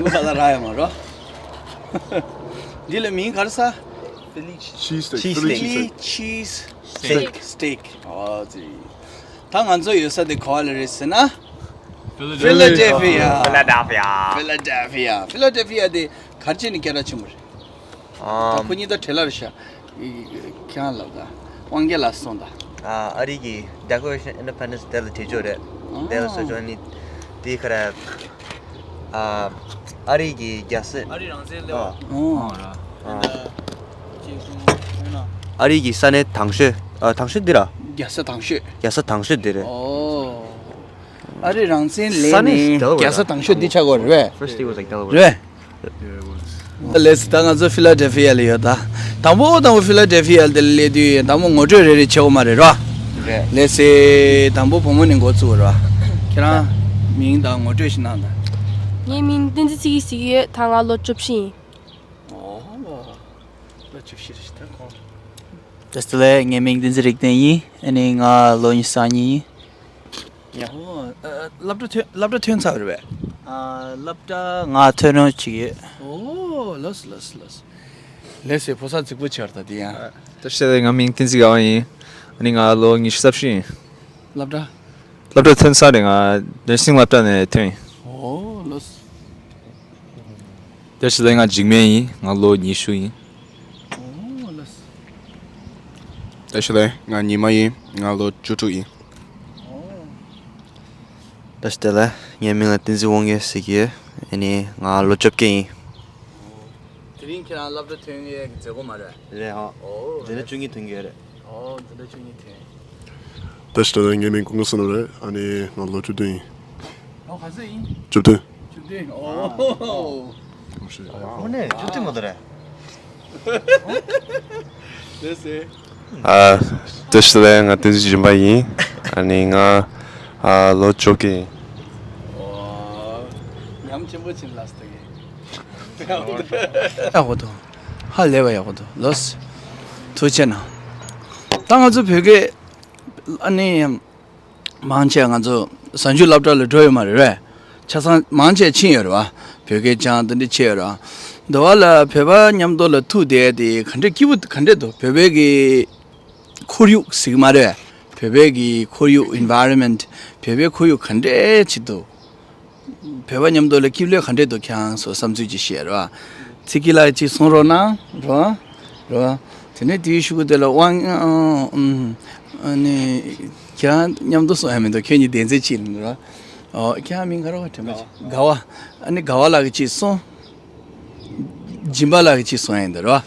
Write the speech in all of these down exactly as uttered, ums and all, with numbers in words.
ཁ་ལ་ར་ཡ་མ་རོ། འདི་ལ་མིང་ག་རེ་ཟ། Philly cheese steak. Cheese steak. Philly cheese steak. Steak. Steak. ཨོ་ཙི། ད་ང་ཚོ་ཡོད་ས་དེ་ག་བ་ལ་རེད་ཟེར་ན། Philadelphia. Philadelphia. Philadelphia. Philadelphia དེ་ག་རེ་བྱས་ནས་སྐད་གྲགས་ཆེན་པོ་རེད། ད་ཨམ། ཁོ་གཉིས་ད་བྲེལ་ལ་རེད་ཤག་ཁྱེད་རང་ལབ་ད། དབང་རྒྱལ་ལགས་སོང་ད། ཨ་ཨ་རི་གི་Declaration of Independence དེ་ལ་བྲིས་ཆོག་རེད། ཨ། དེ་ལ་སོ་ཅོ་ནི་དེ་ཁ་ར། ཨ་ཨ་རི་གི་རྒྱལ་ས། ཨ་རི་རང་བཙན་སླེབས་པ། ཨ། ཨོ། ཨ། ཨ་རི་གི་ས་གནས་དང་ཤོས། ཨ་དང་ཤོས་འདི་ར། རྒྱལ་ས་དང་ཤོས། རྒྱལ་ས་དང་ཤོས་འདི་རེད། ཨོ། ཨ་རི་རང་བཙན་ལེན་ནས་ས་གནས་Delaware རྒྱལ་ས་དང་ཤོས་འདི་ཆགས་ཀྱི་ཡོད་རེད་པས། First it was like Delaware. རེད། ལགས་སོ། ད་ང་ཚོ་Philadelphia ལ་ཡོད་ད། དང་པོ་དང་པོ་Philadelphia དེ་ལ་སླེབས་དུས་དང་པོ་ངོ་སྤྲོད་རེ་རེ་བྱེད་དགོས་མ་རེད་རོ། རེད། ལགས་སོ། དང་པོ་བུ་མོ་ནས་འགོ་བཙུགས་རོ། ཁྱེད་རང་མིང་དང་ངོ་སྤྲོད་ཞིག་གནང་དང་། ངའི་མིང་བསྟན་འཛིན་ཚེ་སྐྱིད་ཟེར་གྱི་ཡོད། ད་ང་ལོ་བཅུ་བཞི་ཡིན། ཨོ་ལོ། ལོ་བཅུ་བཞི་རེད་ཤག་ད་ཁོང་། བཀྲ་ཤིས་བདེ་ལེགས། ངའི་མིང་བསྟན་འཛིན་རིག་ལྡན་ཡིན། ཨ་ནི་ང་ལོ་ཉི་ཤུ་རྩ་གཉིས་ཡིན། ཡ། ཨོ། ཨ། སློབ་གྲྭ་ཐོན་སློབ་གྲྭ་ཐོན་ཚར་རེད་པས། ཨ། སློབ་གྲྭ་ང་ཐོན་རོགས་བྱེད་ཀྱི་ཡོད། ཨོ་ལགས་སོ་ལགས་སོ་ལགས་སོ། ལགས་སོ། ཕོ་གསར་རྫིག་པོ་ཆགས་ད་དེ་ཡང་། ཨ། བཀྲ་ཤིས་བདེ་ལེགས། ང་མིང་བསྟན་འཛིན་དགའ་བ་ཡིན། ཨ་ནི་ང་ལོ་ཉི་ཤུ་རྩ་བཞི་ཡིན། སློབ་གྲྭ། སློབ་གྲྭ་ཐོན་ཚར་རེད། ང་nursing སློབ་གྲྭ་ནས་ཐོན་ཡིན། ཨོ་ལགས་སོ། བཀྲ་ཤིས་བདེ་ལེགས། ང་འཇིགས་མེད་ཡིན། ང་ལོ་ཉི་ཤུ་ཡིན། ཨོ་ལགས་སོ། བཀྲ་ཤིས་བདེ་ལེགས། ང་ཉི་མ་ཡིན། ང་ལོ་བཅུ་དྲུག་ཡིན། ཨོ། བཀྲ་ཤིས་བདེ་ལེགས། ངའི་མིང་ལ་བསྟན་འཛིན་དབང་རྒྱལ་ཟེར་གྱི་ཡོད། ཨ་ནི་ང་ལོ་བཅོ་བརྒྱད་ཡིན། དེ་རིང་ཁྱེད་རང་སློབ་གྲྭ་ཐོན་ཡས་ཀྱི་མཛད་སྒོ་མ་རེད། རེད་ཧོ། ཨོ། འཛིན་གྲྭ་བཅུ་གཉིས་ཐོན་གྱི་ཡོད་རེད། ཨོ། འཛིན་གྲྭ་བཅུ་གཉིས་ཐོན། བཀྲ་ཤིས་བདེ་ལེགས། ངའི་མིང་ཀུན་དགའ་བསོད་ནམས་རེད། ཨ་ནི་ང་ལོ་བཅུ་བདུན་ཡིན། ཨོ། ག་ཚོད་ཡིན། བཅུ་བདུན། བཅུ་བདུན། ཨོ། ཨོ་ཤི། ཨོ་ནེ་བཅུ་བདུན་མ་གཏོགས་རེད། ལགས་སོ། ཨ། བཀྲ་ཤིས་བདེ་ལེགས། ང་བསྟན་འཛིན་སྦྱིན་པ་ཡིན། ཨ་ནི་ང་ཨ་ལོ་བཅོ་བརྒྱད་ཡིན། ཨོ། ཉམས་ཆེན་པོ་ཕྱིན་ལགས་སོ། ཡག་པོ་འདུག་ཧ་ལས་པ་ཡག་པོ་འདུག་ལགས་སོ། ཐུགས་རྗེ་གནང་། ད་ང་ཚོ་བོད་སྐད་ཨ་ནི་མང་ཆེ་ང་ཚོ་གཟའ་མཇུག་སློབ་གྲྭ་ལ་འགྲོ་ཡོད་མ་རེད་པས། ཆ་ཚང་མང་ཆེ་ཕྱིན་ཡོད་རེད་པ། བོད་སྐད་སྦྱང་དེ་འདྲ་བྱས་ཡོད་རེད་པ། འདི་བ་ལ་བོད་པ་མཉམ་དུ་ལ་ཐུག་བསྡད་དེ་ག་འདྲ་སྐྱིད་པོ་ག་འདྲ་འདུག་བོད་པའི་གི་ཁོར་ཡུག་ཟེར་གྱི་མ་རེད། བོད་པའི་གི་ཁོར་ཡུག environment བོད་པའི་ཁོར་ཡུག་ག་འདྲ་ཅིག་འདུག་བོད་པ་མཉམ་དུ་ལ་སྐྱིད་པོ་ག་འདྲ་འདུག་ཁྱེད་རང་ཚོ་བསམ་ཚུལ་ཅིག་བཤད་རོགས། ཚེ་སྐྱིད་ལགས་ཅིག་གསུང་རོགས་གནང་རོགས། རོགས། དེ་ནས་དེའི་གཞུག་གུ་དེ་ལ་དབང་ཨ་ནི་ཁྱེད་རང་མཉམ་དུ་གསུང་ཡ་མི་འདུག་ཁྱོད་ཉིད་སྡེ་ཚན་གཅིག་ལ་རོགས། ཨོ། ཁྱེད་རང་མིང་ག་རེ་བ་དྲན་པ་ཅིག་དགའ་བ། ཨ་ནི་དགའ་བ་ལགས་ཀྱིས་ཅིག་གསུང་། སྦྱིན་པ་ལགས་ཀྱིས་ཅིག་གསུང་ཡ་ཡིན་ད་རོགས།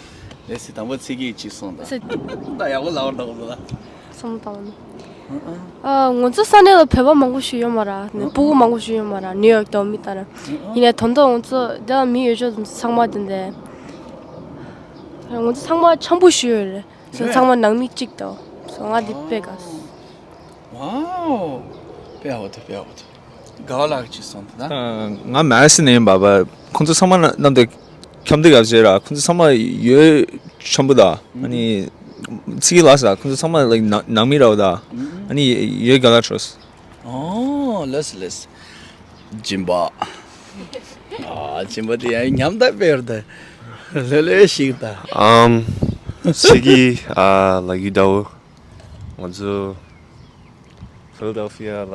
ལགས་སོ། དང་པོ་ཚེ་སྐྱིད་ཀྱིས་ཅིག་གསུང་དང་། ད་ཡག་པོ་ལབ་རོགས་ལ། སོང་དང་། ཨ། ང་ཚོ་ས་གནས་ལ་བོད་པ་མང་པོ་ཞིག་ཡོད་མ་རེད། ནི་སྤུ་གུ་མང་པོ་ཞིག་ཡོད་མ་རེད། ནིའུ་ཡོག་དང་མི་ལྟར། ཡིན་ནའི་ད་ལྟ་ང་ཚོ་འདི་ལ་མི་ཡོད་ཆོག་ཚང་མ་དེ་འདྲ། ང་ཚོ་ཚང་མ་འཆམ་པོ་ཞིག་ཡོད་རེད། ཚང་མ་ནང་མི་གཅིག་དང་། ང་འདི་དཔེ་དགའ། ཝའོ། དཔེ་ཡག་པོ་འདུག་དཔེ་ཡག་པོ་འདུག་དགའ་བ་ལགས་ཀྱིས་གསུངས་འདུག་ད། ང་མ་སི་ནས་ཡིན་པ་པ། ཁོང་ཚོ་ཚང་མ་ནང་དུ་འཁྱམ་དུས་སྐབས་རྗེས་ར། ཁོང་ཚོ་ཚང་མ་ཡོད་འཆམ་པོ་ད། ཨ་ནི་ཚིག་ལ་ས། ཁོང་ཚོ་ཚང་མ་ལའིཀ་ནང་ནང་མི་ར་བ་ད། ཨ་ནི་ཡོད་དགའ་ལ་ཁྲོས། ཨོ་ལགས་སོ་ལགས་སོ། སྦྱིན་པ། ཨ། སྦྱིན་པ་དེ་ཡང་ཉམས་དག་པའི་ཡོད་ད། ལོས་ལོས་ཤིག་ད། ཨམ། ཚིག་གི་ཨ་ལ་ཡུ་ད་འོ། ང་ཚོ་ཕི་ལ་ཌེལ་ཕི་ཡ་ལ་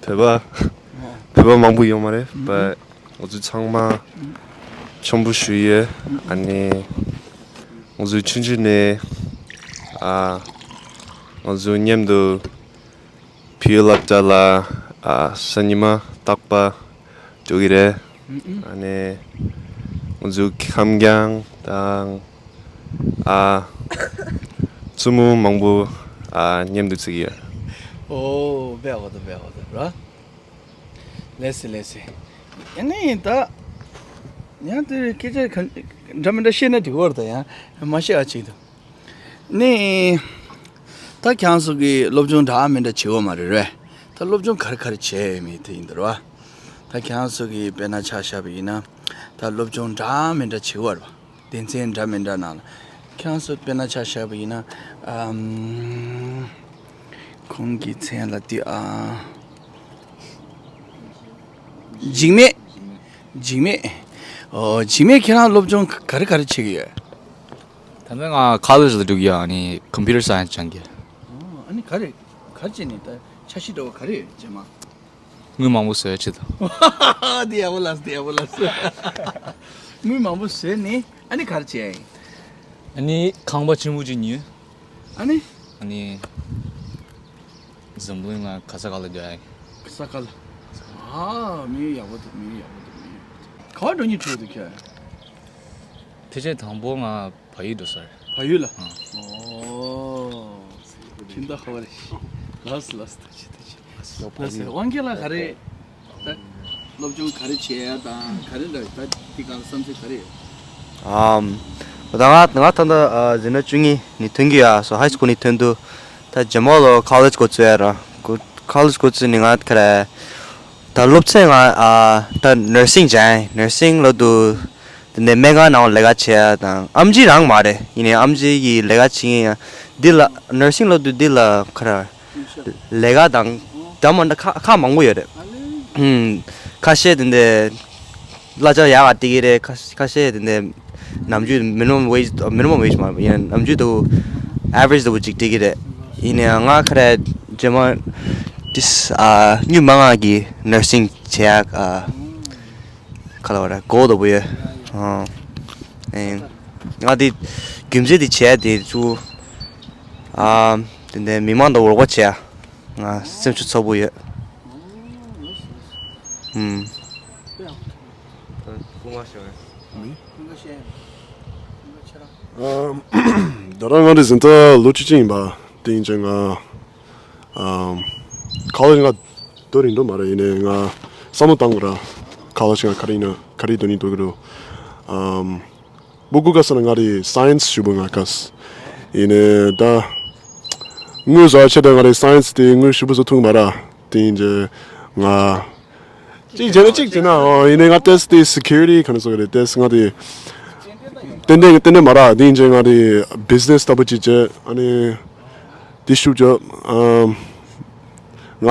བོད་པ་བོད་པ་མང་པོ་ཡོད་མ་རེད། བྷཊ་ང་ཚོ་ཚང་མ་འཆམ་པོ་ཞིག་ཡོད། ཨ་ནི་ང་ཚོ་ཆུང་ཆུང་ནས་ཨ་ང་ཚོ་མཉམ་དུ་བོད་ཡིག་སློབ་གྲྭ་ལ་ཨ་གཟའ་ཉི་མ་རྟག་པར་འགྲོ་གི་རེད། ཨ་ནི་ང་ཚོ་ཁམས་རྒྱང་དང་ཨ་བཙུན་མོ་མང་པོ་ཨ་མཉམ་དུ་བརྩི་གི་ཡོད། ཨོ། དཔེ་ཡག་པོ་འདུག་དཔེ་ཡག་པོ་འདུག་ར། ལགས་སེ་ལགས་སེ། ཡིན་ནའི་ད་ཡང་དེ་སྐད་ཆ་ག་འདྲ་མི་འདྲ་བཤད་ན་འགྲིག་གི་རེད། ད་ཡང་མ་བཤད་ཨ་ཅིག་འདུག་ནི། ད་ཁྱེད་རང་ཚོ་གིས་སློབ་སྦྱོང་འདྲ་མི་འདྲ་བྱེད་ཀྱི་ཡོད་མ་རེད་རེད། ད་སློབ་སྦྱོང་ག་རེ་ག་རེ་བྱས་ཡོད་མེད་དེ་ཡིན་འདུག་ར། ད་ཁྱེད་རང་ཚོ་གིས་དཔེར་ན་ཆ་བཞག་པ་ཡིན་ན། ད་སློབ་སྦྱོང་འདྲ་མི་འདྲ་བྱེད་ཀྱི་ཡོད་རེད་པ། སྡེ་ཚན་འདྲ་མི་འདྲ་ནང་ལ། ཁྱེད་རང་ཚོ་དཔེར་ན་ཆ་བཞག་པ་ཡིན་ན། ཨམ། ཁོང་གི་མཚན་ལ་དེ་ཨ། འཇིགས་མེད། འཇིགས་མེད། ཨོ། འཇིགས་མེད་ཁྱེད་རང་སློབ་སྦྱོང་ག་རེ་ག་རེ་བྱེད་ཀྱི་ཡོད། ད་ལྟ་ང་ཁོ་ལེཇ་ལ་འགྲོ་གི་ཡོད། ཨ་ནི་ཀམ་པུ་ཊར་སའེན་སི་སྦྱང་གི། ཨོ། ཨ་ནི་ག་རེ་ག་རེ་བྱས་ནས་ད་འཆར་གཞི་འདྲ་བོ་ག་རེ་ཡོད་རྗེས་མ། དངུལ་མང་པོ་བཟོ་ཡ་ཆེད་དུ། འདི་ཡག་པོ་ལབ་སོང་། འདི་ཡག་པོ་ལབ་སོང་། དངུལ་མང་པོ་བཟོས་ནས་ཨ་ནི་ག་རེ་བྱས་ཡིན། ཨ་ནི་ཁང་པ་ཆེན་པོ་ཅིག་ཉོས། ཨ་ནི། ཨ་ནི། འཛམ་གླིང་ལ་ག་ས་ག་ལ་སྡོད་ཡ་ཡིན། ག་ས་ག་ལ། ཨ། དམིགས་ཡུལ་ཡག་པོ་འདུག་དམིགས་ཡུལ་ཡག་པོ་འདུག་དམིགས་ཡུལ་ཡག་པོ་འདུག་ག་པར་འགྲོ་སྙིང་བྲོ་འདུག་ཁྱོད། དེ་རྗེས་དང་པོ་ང་བལ་ཡུལ་འགྲོ་ས་རེད། བལ་ཡུལ་ལ། ཨོ། ཁྱིམ་བདག་ཧ་བ་རེད། ལགས་སོ་ལགས་སོ། ཐུགས་རྗེ་ཆེ། ཐུགས་རྗེ་ཆེ། ལགས་སོ། དབང་རྒྱལ་ལགས་ག་རེ། ད་སློབ་སྦྱོང་ག་རེ་བྱས་ཡ་དང་ག་རེ་འདྲ་ད་འདི་ག་ལ་བསམ་ཚུལ་ག་རེ་ཡོད། ཨམ། ད་ང་ང་ད་ལྟ་ཨ་འཛིན་གྲྭ་བཅུ་གཉིས་ནས་ཐོན་གྱི་ཡོད། སོ་ཧའི་སི་ཁུལ་ནས་ཐོན་དུས་ད་རྗེས་མ་ལོ་ཁོ་ལེཇ་འགོ་བཙུགས་ཡ་ར། ཁོ་ཁོ་ལེཇ་འགོ་བཙུགས་ནས་ང་ག་རེ། ད་སློབ་ཚན་ང་ཨ་ད་ནར་སིང་སྦྱངས་ཡིན། ནར་སིང་སློབ་དུས་དེ་ནས་སྨན་ཁང་ནང་ལས་ཀ་བྱེད་ཡ་དང་ཨེམ་ཆི་རང་མ་རེད། ཡིན་ནའི་ཨེམ་ཆི་གི་ལས་ཀ་བྱེད་མཁན་ཡང་འདི་ལ་ནར་སིང་སློབ་དུས་འདི་ལ་ག་རེ་ལས་ཀ་དང་འདྲ་མ་འདྲ་ཁག་ཁག་མང་པོ་ཡོད་རེད། ཨུམ། ཁ་ཤས་དེ་འདྲ་གླ་ཆ་ཡག་ག་སྟེར་གི་རེད། ཁ་ཁ་ཤས་དེ་འདྲ་ནམ་རྒྱུན་མི་ནི་མམ་ཝེཇ་མི་ནི་མམ་ཝེཇ་མ་ཡིན་ནམ་རྒྱུན་དུ་ཨེ་ཝ་རེཇ་འདྲ་བོ་ཅིག་སྟེར་གི་རེད། ཡིན་ནའི་ང་ག་རེ་རྗེས་མ་ཏིས་ཨ་སྨྱུག་མ་ང་གི་ནར་སིང་བྱེད་ཡ་ཨ། ག་ལ་བ་ར་གོ་དོ་བུ་ཡོད། ཨ། ཨེ། ང་དེ་རྒྱུ་མཚན་དེ་བྱས་དེ་ཚུ། ཨ། དེ་འདྲའི་མི་མང་དང་རོགས་པ་བྱས། ང་སེམས་ཤུགས་ཚ་པོ་ཡོད། ཨུམ། ཨ། ད་རང་ང་དེ་འཛིན་གྲྭ་ལོ་བཅུ་གཅིག་ཡིན་པ། དེ་ཡིན་ཙང་ང་། ཨམ། ཁོ་ལེཇ་ང་སྡོད་རིན་འགྲོ་མ་རེད། ཡིན་ནའི་ང་བསམ་བློ་བཏང་དགོས་ར། ཁོ་ལེཇ་ང་ག་རེ་ཡིན་ན་ག་རེ་སྡོད་ནི་འདུག་གི་རུ། ཨམ། སྤུ་གུ་སྐབས་སུ་ང་རེ་སའེན་སི་ཞིབ་པོ་ང་དགའ། ཡིན་ནའི་ད་དངུལ་བཟོ་བ་ཆེད་དུ་ང་རེ་སའེན་སི་དེ་དངུལ་ཞིབ་པོ་བཟོ་ཐུབ་མ་ར། དེ་ཡིན་ཙང་ང་། གཅིག་བྱས་ན་གཅིག་བྱས་ན། ཨོ། ཡིན་ནའི་ང་ཏོག་ཙམ་དེ་སི་ཁུ་རི་ཊི་ག་ནས་བཟོ་གི་རེད། ཏོག་ཙམ་ང་དེ་ཏན་ཏན་ཏན་ཏན་མ་ར། དེ་ཡིན་ཙང་ང་དེ་བི་ཛི་ནེ་སི་ལྟ་བུ་ཅིག་བྱས། ཨ་ནི་དེ་ཤུགས་རྒྱོབ། ཨམ། ང་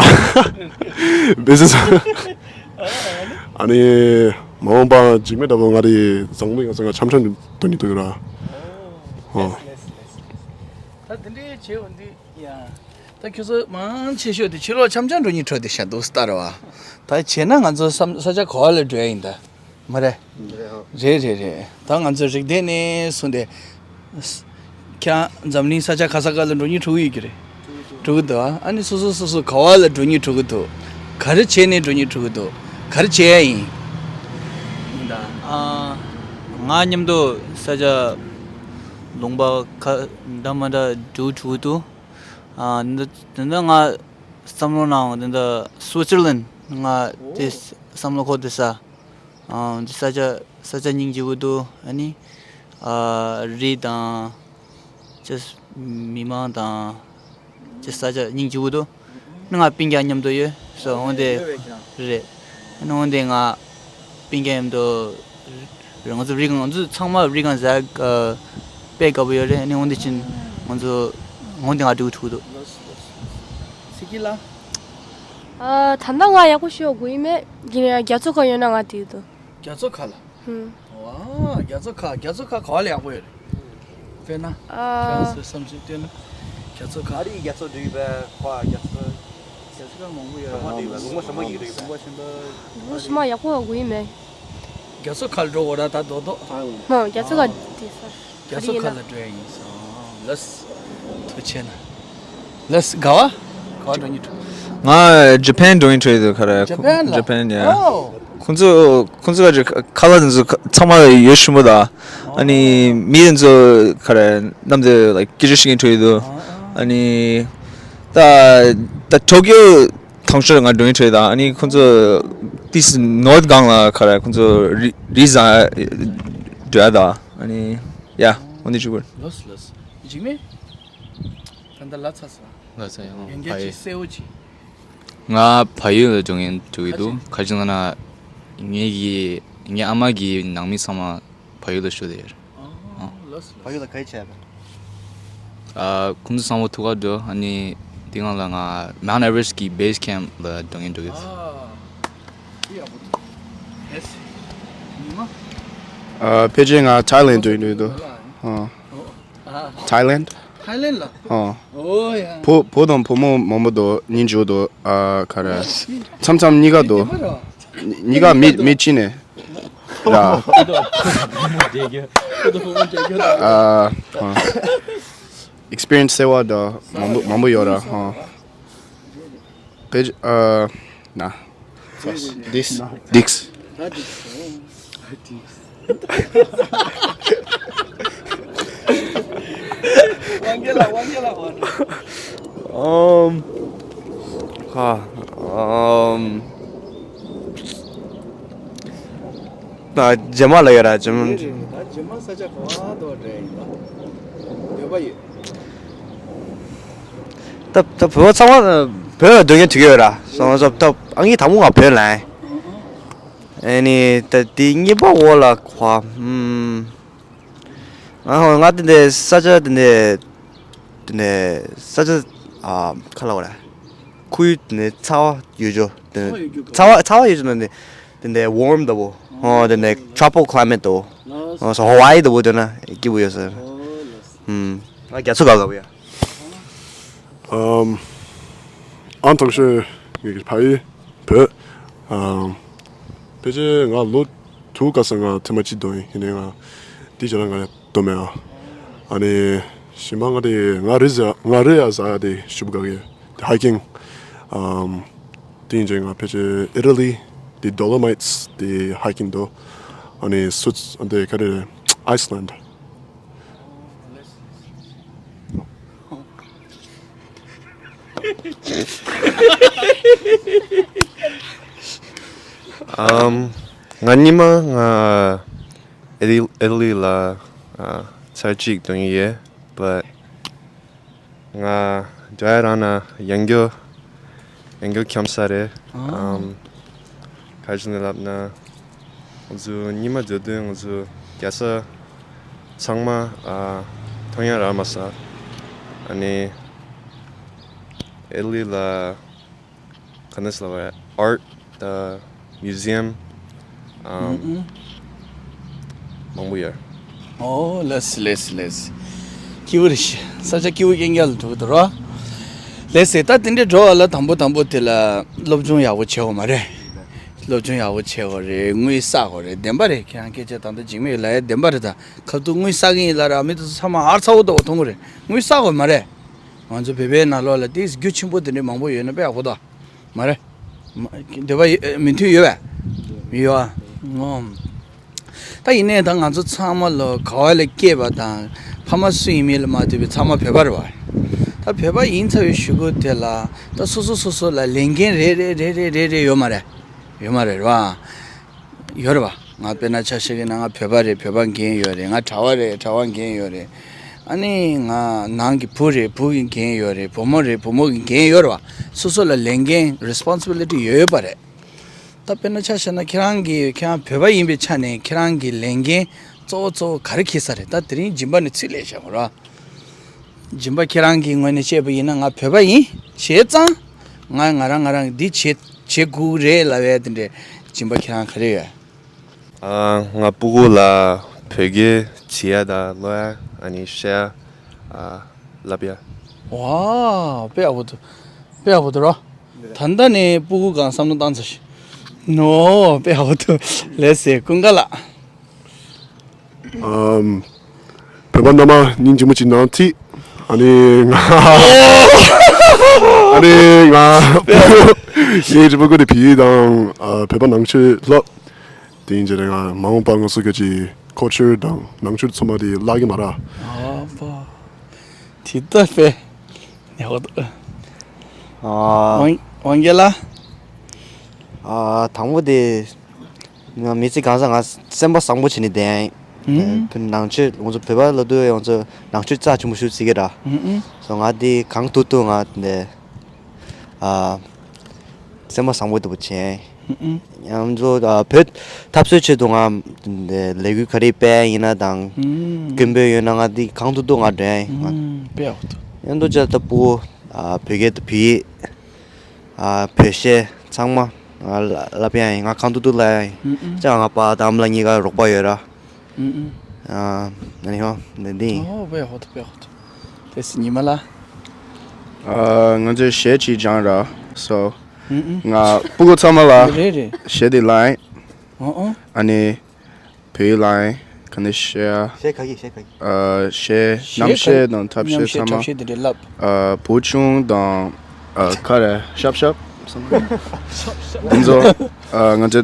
བི་ཛི་ནེ་སི། ཨ་ནི་མ་འོངས་པ་འཇིགས་མེད་ལྟ་བུ་ང་དེ་བཟང་པོ་ཡོང་ས་ང་འཆམ་འཆམ་དུ་འདོན་གྱི་འདུག་ར། ཨོ། ད་དེ་འདྲའི་བྱས་འོང་དུས། ཡ། ད་ཁྱོད་ཚོ་མང་ཆེ་ཤོས་དེ་ཕྱི་ལོགས་འཆམ་འཆམ་འགྲོ་སྙིང་བྲོ་དེ་ཤ་འདུག་སྟ་རེད་བ། ད་བྱས་ན་ང་ཚོ་བསམ་ས་ཆ་ག་བ་ལ་འགྲོ་ཡ་ཡིན་ད། མ་རེད། རེད་རེད་རེད། ད་ང་ཚོ་རིག་གནས་ནས་བཟུང་སྟེ། ཁྱེད་རང་འཛམ་གླིང་ས་ཆ་ག་ས་ག་ལ་འགྲོ་སྙིང་བྲོ་གི་ཡོད་ཀྱི་རེད། འགྲོ་གི་འདུག་ཨ། ཨ་ནི་སོ་སོ་སོ་སོ་ག་བ་ལ་འགྲོ་སྙིང་བྲོ་གི་འདུག་ག་རེ་བྱས་ནས་འགྲོ་སྙིང་བྲོ་གི་འདུག་ག་རེ་བྱས་ཡ་ཡིན། ཡིན་ད། ཨ། ང་མཉམ་དུ་ས་ཆ་ལུང་པ་ཁ་འདྲ་མ་འདྲ་འགྲོ་བྲོ་གི་འདུག་ཨ། འདི་འདི་ང་བསམ་བློ་ནང་འདི་འདྲ་སུའི་ཙར་ལན་ང་དེ་བསམ་བློ་འཁོར་དེ་ས། ཨ། འདི་ས་ཆ་ས་ཆ་སྙིང་རྗེ་པོ་འདུག་ཨ་ནི། ཨ། རི་དང་། ཅི། མི་མང་དང་། ཅི། ས་ཆ་སྙིང་རྗེ་པོ་འདུག་ཨ་ནི་ང་སྤུན་ཀྱག་མཉམ་དུ་ཡོད་སོ། འོན་ཏེ། རེད། ཨ་ནི་འོན་ཏེ་ང་སྤུན་ཀྱག་མཉམ་དུ། རེད། ང་ཚོ་རི་སྒང་ང་ཚོ་ཚང་མ་རི་སྒང་ཟ་དཔེ་དགའ་པོ་ཡོད་རེད། ཨ་ནི་འོན་ཏེ་ཕྱིན་ང་ཚོ་འོན་ཏེ་ང་འགྲོ་གི་འདུག་ཚིག་གི་ལ། ཨ། ད་ལྟ་ང་ཡག་པོ་ཤོད་དགོས་ཡིན་མེད། ཡིན་ཡང་རྒྱ་མཚོ་ཁ་ཡོད་ན་ང་དེ་འདུག་རྒྱ་མཚོ་ཁ་ལ། ཧུམ། ཨ། རྒྱ་མཚོ་ཁ། རྒྱ་མཚོ་ཁ་ག་བ་ལ་ཡག་པོ་ཡོད་རེད། དཔེར་ན། ཨ། ཁྱེད་རང་ཚོའི་བསམ་ཚུལ་བཏོན་ན། རྒྱ་མཚོ་ཁ། ཨ་རིའི་རྒྱ་མཚོ་འགྲིག་པས་ཁོ། རྒྱ་མཚོ། རྒྱ་མཚོ་ཁ་མང་པོ་ཡོད་རེད། ལུང་པ་ཞིམ་པོ་ཡིན་རེད། ལུང་པ་ཞིམ་པོ་ཡིན་རེད། ལུང་པ་ཞིམ་པོ་ཡག་པོ་ཡོད་དགོས་ཡིན་མེད། རྒྱ་མཚོ་ཁ་ལ་འགྲོ་དགོས་ར་ད་རྡོག་རྡོག་མོ་རྒྱ་མཚོ་ཁ་དེ་ས། རྒྱ་མཚོ་ཁ་ལ་འགྲོ་ཡ་ཡིན་སོང་། ལགས། ཐུགས་རྗེ་ཆེ་གནང་། ལགས། ག་བ། ག་བ་འགྲོ་སྙིང་བྲོ། ང་ཇ་པན་འགྲོ་སྙིང་བྲོ་ཡོད་དུ་ཁ་ར། ཇ་པན་ལ། ཇ་པན་ཡ། ཨོ། ཁོང་ཚོ་ཁོང་ཚོ་ག་ཁ་ལག་དེ་ཚོ་ཚང་མ་ཡོད་ཤུ་མོ་ད། ཨ་ནི་མི་དེ་ཚོ་ཁ་ར་ནམ་དེ་ལའིཀ་སྐད་ཆ་བཤད་མཁན་འགྲོ་ཡོད་དུ། ཨ་ནི་ད་ད་ཊོ་ཀིའོ་ཐང་ཤོར་ང་འགྲོ་མཁན་འགྲོ་ཡོད་ད། ཨ་ནི་ཁོང་ཚོ་ཏིས་ནོར་ཐ་སྒང་ལ་ཁ་ར་ཁོང་ཚོ་རི་རི་ཟ་འགྲོ་ཡ་ད། ཨ་ནི་ཡ་འོ་འདི་ཅིག་བར། ལགས་ལགས། འཇིགས་མེད། ད་ལྟ་ལ་ཚ་ས། ལ་ཚ་ཡང་ཡང་བསྐྱར་ཕ་ཡི་ཅིག་གསལ་བོ་ཅིག་ང་བལ་ཡུལ་ལ་འགྲོ་མཁན་འགྲོ་གི་འདུག་ག་ཅི་ལབ་ན། ངེད་ཀྱི་ངའི་ཨ་མ་གི་ནང་མི་ཚང་མ་བལ་ཡུལ་ལ་བཞུགས་བསྡད་ཡོད། ཨ། ལགས་སོ། བལ་ཡུལ་ལ་ག་རེ་བྱས་པ། ཨ། ཁོང་ཚོ་ཚང་མ་ཐུག་ག་འགྲོ། ཨ་ནི་དེ་སྒང་ལ་ང་མའུན་ཨེ་ཝ་རེ་སི་ཊི་གི་བེ་སི་ཁེམ་ལ་འགྲོ་མཁན་འགྲོ་གི་འདུག་ཨ། འདི་ཡག་པོ་འདུག་ཡེ་སི། ཨ། ཕལ་ཆེར་ང་ཐའི་ལེན་འགྲོ་ཡི་འདུག་ཨ། ཐའི་ལེན། ཐའི་ལེན་ལ། ཨ། ཨོ་ཡ། བུ་བུ་དང་བུ་མོ་མང་པོ་འདུག་གཉིས་འཇུག་འདུག་ཨ། ག་རེ། མཚམས་མཚམས་གཉིས་ཀ་འདུག་གཉིས་ཀ་མི་མི་གཅིག་ནས་ར། ཨ། ཨ། ཨེགས་པི་རི་ཡན་སི་གསར་པ་འདྲ་མང་པོ་མང་པོ་ཡོད་ར། ཨ། ཕལ་ཆེར། ཨ། ན། This. This. Um. ཧ། Um. ད་རྗེས་མ་ལ་ཡོད་ར་རྗེས་མ། རེད་རེད། ད་རྗེས་མ་ས་ཆ་ག་བ་དོ་འདྲ་ཡིན་པ། འདོད་པ་ཡོད། ད་ད་བོད་པ་ཚང་མ་བོད་ལ་སྡོད་མཁན་དུས་ཡོད་ར། སོང་ཙང་ད་ཨང་ཀི་དང་པོ་ང་བོད་ལ་ཡིན། ཨ་ནི་ད་དེ་གཉིས་པ་འོག་ལ་ག་བ། ཧུམ། ང་ཧོ་ང་དེ་འདྲའི་ས་ཆ་དེ་འདྲའི་དེ་འདྲའི་ས་ཆ། ཨ། ག་ལབ་དགོས་རེད། ཁུལ་དེ་འདྲའི་ཚ་བ་ཡོད་རྒྱུ་དེ་འདྲའི་ཚ་བ་ཚ་བ་ཡོད་རྒྱུ་ན་དེ་དེ་འདྲའི་ཝོམ་འདྲ་པོ། ཧོ་དེ་འདྲའི་ཊོ་པི་ཀལ་ཀླའི་མེཊ་འདྲ་པོ། ཨོ་སོ་ཧ་ཝའི་འདྲ་པོ་འདོད་ན་སྐྱིད་པོ་ཡོད་ས་རེད། ཧུམ། ང་རྒྱ་མཚོ་དགའ་དགའ་པོ་ཡ། ཨམ། ཨང་དང་ཤོས་ངེད་ཀྱི་ཕ་ཡུལ་བོད། ཨམ། ཕལ་ཆེར་ང་ལོ་དྲུག་སྐབས་སུ་ང་ཐེངས་མ་གཅིག་སྡོད་ཡིན། ཡིན་ནའི་ང་དེ་རྗེས་ལ་ང་སྡོད་མེད་ཨ། ཨ་ནི་གཞན་པ་ང་དེ་ང་རི་ཟ་ང་རི་ཡ་ཟ་ཡ་དེ་ཞེ་པོ་དགའ་གི་ཡོད། དེ་ཧའི་ཀིང་། ཨམ། དེ་ཡིན་ཙང་ང་ཕལ་ཆེར་ཨི་ཊ་ལི་དེ་ཌོ་ལོ་མའིཊ་སི་དེ་ཧའི་ཀིང་འདུག་ཨ་ནི་སུ་ཨ་དེ་ག་རེ་ཨའི་སི་ལན་ཌི། ཨམ། ང་སྔོན་མ་ང་ཨི་ཊ་ལི་ཨི་ཊ་ལི་ལ་ཨ་ཚར་གཅིག་སྡོད་ཡོད། བཊ་ང་འདྲ་རང་ན་ཡང་སྐྱར་ཡང་སྐྱར་འཁྱམས་ས་རེད། ཨ། ཨམ། ག་རེ་ཟེར་ནས་ལབ་ན། ང་ཚོ་སྔོན་མ་འཛུལ་དུས་ང་ཚོ་རྒྱལ་ས་ཚང་མ་ཨ་མཐོང་ཡ་རག་མ་སོང་། ཨ་ནི་ཨི་ཊ་ལི་ལ་ག་འདྲ་ཟེར་ལབ་དགོས་རེད། ཨརཊ་དང་མིའུ་ཟི་ཡམ། ཨམ། ཨུ་ཨུ། མང་པོ་ཡོད། ཨོ་ལགས་སེ་ལགས་སེ་ལགས་སེ། སྐྱིད་པོ་རེད་ཤག་ས་ཆ་སྐྱིད་པོ་རྐྱང་རྐྱང་ལ་འགྲོ་གི་འདུག་རོ། ལགས་སེ། ད་དེ་འདྲའི་འགྲོ་བ་ལ་དང་པོ་དང་པོ་དེ་ལ་སློབ་སྦྱོང་ཡག་པོ་བྱེད་དགོས་མ་རེད། སློབ་སྦྱོང་ཡག་པོ་བྱེད་དགོས་རེད། དངུལ་བསག་དགོས་རེད། བདེན་པ་རེད། ཁྱེད་རང་སྐད་ཆ་ད་ལྟ་འཇིགས་མེད་ལབ་ཡ་བདེན་པ་རེད། ད་ཁ་ཐུག་དངུལ་བསག་གི་ཡིན་ལབ་ར། མི་དེ་ཚོ་ཚང་མ་ཧར་ཚ་བོ་ལྟ་བུ་མཐོང་གི་རེད། དངུལ་བསག་དགོས་མ་རེད། ང་ཚོ་བོད་པའི་ནང་ལོགས་ལ་དེ་རྒྱུ་ཆེན་པོ་དེ་འདྲའི་མང་པོ་ཡོད་ན་དཔེ་ཡག་པོ་འདུག་མ་རེད། མ། འདོད་པ་ཡོད། མོས་མཐུན་ཡོད་པས། ཡོད་ཨ། ངོ་། ད་ཡིན་ནའི་ད་ང་ཚོ་ཚང་མ་ལོ་ག་བ་ལ་སྐྱེས་པ་དང་ཕ་མ་སུ་ཡིན་མིན་ལ་མ་ལྟོས་པའི་ཚང་མ་བོད་པ་རེད་བ། ད་བོད་པ་ཡིན་ཚར་བའི་གཞུག་གུ་དེ་ལ་ད་སོ་སོ་སོ་སོ་ལ་ལས་འགན་རེ་རེ་རེ་རེ་རེ་རེ་ཡོད་མ་རེད། ཡོད་མ་རེད་བ། ཡོད་རེད་བ། ང་དཔེར་ན་ཆ་བཞག་གི་ན་ང་བོད་པ་རེད། བོད་པ་འགན་ཡོད་རེད། ང་གྲྭ་བ་རེད། གྲྭ་བ་འགན་ཡོད་རེད། ཨ་ནི་ང་ནང་གི་བུ་རེད། བུ་གི་འགན་ཡོད་རེད། བུ་མོ་རེད། བུ་མོ་གི་འགན་ཡོད་རེད་བ། སོ་སོ་ལ་ལས་འགན་རེ་སི་པོན་སི་བི་ལི་ཊི་ཡོད་ཡོད་པ་རེད། ད་དཔེར་ན་ཆ་བཞག་ན་ཁྱེད་རང་གིས་ཁྱེད་རང་བོད་པ་ཡིན་པའི་ཆ་ནས་ཁྱེད་རང་གི་ལས་འགན་གཙོ་བོ་གཙོ་བོ་ག་རེ་འཁྱེར་ས་རེད། ད་དེ་རིང་སྦྱིན་པ་ནས་ཚུར་ལས་བཞག་གོ་ར། སྦྱིན་པ་ཁྱེད་རང་གི་ངོས་ནས་བཤད་པ་ཡིན་ན་ང་བོད་པ་ཡིན་བྱས་ཙང་། ང་ང་རང་ང་རང་འདི་བྱེད་བྱེད་དགོས་རེད་ལབ་ཡ་དེ་འདྲའི་སྦྱིན་པ་ཁྱེད་རང་ག་རེ་ཡོད། ཨ། ང་སྤུ་གུ་ལ་བོད་སྐད་བྱེད་ཡ་དང་ཀློག་ཡ་ཨ་ནི་བཤད་ཡ་ཨ་བསླབ་ཡ། ཝའོ། དཔེ་ཡག་པོ་འདུག་དཔེ་ཡག་པོ་འདུག་རོ། ད་ལྟ་ནས་སྤུ་གུ་གང་བསམ་བློ་བཏང་ཚར་ཤག་ནོ། དཔེ་ཡག་པོ་འདུག་ལགས་སེ། ཀུན་དགའ་ལགས། ཨམ། བོད་པ་རྣམས་སྙིང་རྗེ་མོ་ཅིག་གནང་ཐིག་ཨ་ནི་ང་ཨ་ནི་ང་ངའི་རི་པ་ཀོ་དེ་བོད་ཡིག་དང་ཨ་བོད་པ་ནང་ཆོས་སློབ། དེ་ཡིན་གྱི་རེད། ང་མ་འོངས་པ་ང་ཚོ་གི་ཅིག་ཁོ་ཆར་དང་ནང་ཆོས་ཚང་མ་དེ་བརླག་གི་མ་རེད། ཨ་ཕ། དེ་ལྟ་བས། ཡག་པོ་འདུག་ཨ། ཝང་ཝང་རྒྱལ་ལགས། ཨ། དང་པོ་དེ། ང་མི་ཚེ་གང་ཟག་ང་སེམས་པ་བཟང་པོ་བྱས་ནས་བསྡད་ཡིན། ཨུམ། བོད་ནང་ཆོས་ང་ཚོ་བོད་པ་ལ་དུ་ང་ཚོ་ནང་ཆོས་རྩ་ཆེན་པོ་ཞུ་ཟེར་གི་ར། ཨུམ་ཨུམ། སོ་ང་དེ་གང་ཐུབ་ཐུབ་ང་དེ་ཨ་སེམས་པ་བཟང་པོ་དུ་བྱས་ཡིན། ཨུམ་ཨུམ། ང་ཚོ་ཨ་བོད་འཐབ་རྩོད་ཆེད་དུ་ང་དེ་ལས་འགུལ་ག་རེ་སྤེལ་ཡིན་ན་དང་ཨུམ་སྐད་འབོད་ཡོད་ན་ང་དེ་གང་ཐུབ་ཐུབ་ང་འགྲོ་ཡིན། ང་ཨུམ་དཔེ་ཡག་པོ་འདུག་ཡང་དུ་ཅག་ལྟ་བུ་ཨ་བོད་སྐད་དང་བོད་ཡིག་ཨ་བོད་གཞས་ཚང་མ་ ང་ལ་ལབ་ཡ་ཡིན། ང་གང་ཐུབ་ཐུབ་ལབ་ཡ་ཡིན། ཨུ་ཨུ། ཅང་ང་པ་དང་ཨ་མ་ལགས་གཉིས་ཀ་རོགས་པ་ཡོད་ར། ཨུ་ཨུ། ཨ་ནི་ཧོ་འདི་འདི་ཡིན། ཨོ་དཔེ་ཧོ་ཐུ་དཔེ་ཧོ་ཐུ། དེ་སི་ཉི་མ་ལ། ཨ་ང་ཚོས་གཞས་ཅིག་སྦྱངས་ར། སོ། ཨུ་ཨུ། ང་སྤུ་གུ་ཚང་མ་ལ་རེད་རེད། གཞས་འདི་ལ་ཡིན། ཨོ་ཨོ། ཨ་ནི། བོད་ཡིག་ལ་ཡིན། ག་ནས་བཤད་ཡ། གཞས་ག་གི་གཞས་ག་གི། ཨ་གཞས་གཞས་རྣམ་ག་གཞས་དང་ཐབས་གཞས་ཚང་མ། ཐབས་ཤེས་དེ་འདྲ་ལབ། ཨ་བུ་ཆུང་དང་། ཨ་ག་རེ་ཤབ་ཤབ། འདི་ཚོ་ཨ་ང་ཚོ་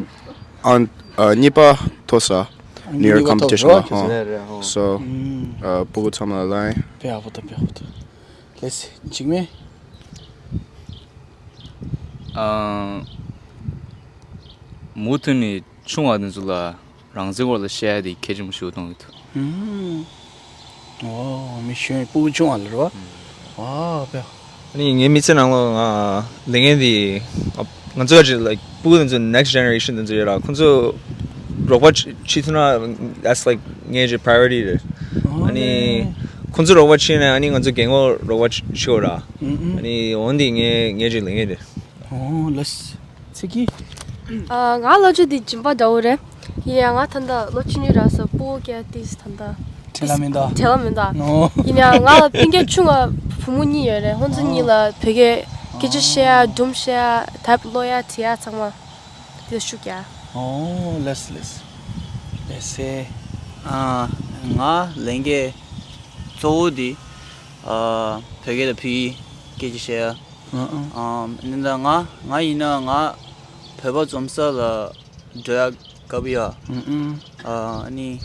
ཨ་ཨ་གཉིས་པ་ཐོབ་ས། ནིའུ་ཡོག་ཀོམ་པི་ཊི་ཤན་ལ་ཧོ། རེད་རེད་ཧོ། སོ། ཨ་སྤུ་གུ་ཚང་མ་ལ་ཡིན། དཔེ་ཡག་པོ་འདུག་དཔེ་ཡག་པོ་འདུག་ལེས་འཇིགས་མེད། ཨ་མུ་མཐུད་ནས་ཆུང་བ་དེ་ཚོ་ལ་རང་བཙན་སྐོར་ལ་བཤད་ཡ་དེ་གལ་ཆེན་པོ་ཞིག་མཐོང་གི་འདུག་ཨུམ། ཨོ་མི་གཞོན་སྤུ་གུ་ཆུང་བ་ལ་རེད་བ། ཨ་དཔེ། ཨ་ནི་ངའི་མི་ཚེ་ནང་ལ་ང་ལས་ངན་དེ་ང་ཚོ་ཡ་ཅིག་like སྤུ་གུ་དེ་ཚོ་next generation དེ་ཚོ་ཡོད་ར། ཁོང་ཚོ་རོགས་པ་བྱེད་ཐུབ་ན་that's like ངའི་ཅིག་priority རེད། ཨ་ནི་ཁོང་ཚོ་རོགས་པ་བྱས་ནས་ཨ་ནི་ང་ཚོ་རྒན་གོག་རོགས་པ་བྱེད་དགོས་ར། ཨ་ནི་འོན་ཏེ་ངའི་ངའི་ཅིག་ལས་ངན་རེད། ཨོ་ལེས། ཚིག་གི། ཨ་ང་ལོ་ཆུང་དེ་སྦྱིན་པ་འདྲ་བོ་རེད། ཡིན་ཡང་ང་ད་ལྟ་ལོ་བཅུ་གཉིས་རག་སོང་། སྤུ་གུ་སྐྱེ་དུས་ད་ལྟ་ཁྲེལ་ལ་མི་འདུག་ཁྲེལ་ལ་མི་འདུག་ཨོ། ཡིན་ཡང་ང་ལ་སྤུན་ཀྱག་ཆུང་བ་བུ་མོ་གཉིས་ཡོད་རེད། ཁོང་ཚོ་གཉིས་ལ་བོད་སྐད་སྐད་ཆ་བཤད་ཡ། སྒྲུང་བཤད་ཡ། དེབ་ཀློག་ཡ་བྲིས་ཡ་ཚང་མ་དེ་ལ་ཤུགས་རྒྱག་ཨོ་ལེས་ལེས། ལེས་སེ། ཨ་ང་ལས་འགན་གཙོ་བོ་དེ་ཨ་བོད་སྐད་དང་བོད་ཡིག་སྐད་ཆ་བཤད་ཡ། ཨ་ཨ། ཨམ། འདི་འདྲ་ང་ང་ཡིན་ན་ང་བོད་པ་འཛོམས་ས་ལ་འགྲོ་ཡ་དགའ་པོ་ཡོད། ཨུ་ཨུ། ཨ་ནི་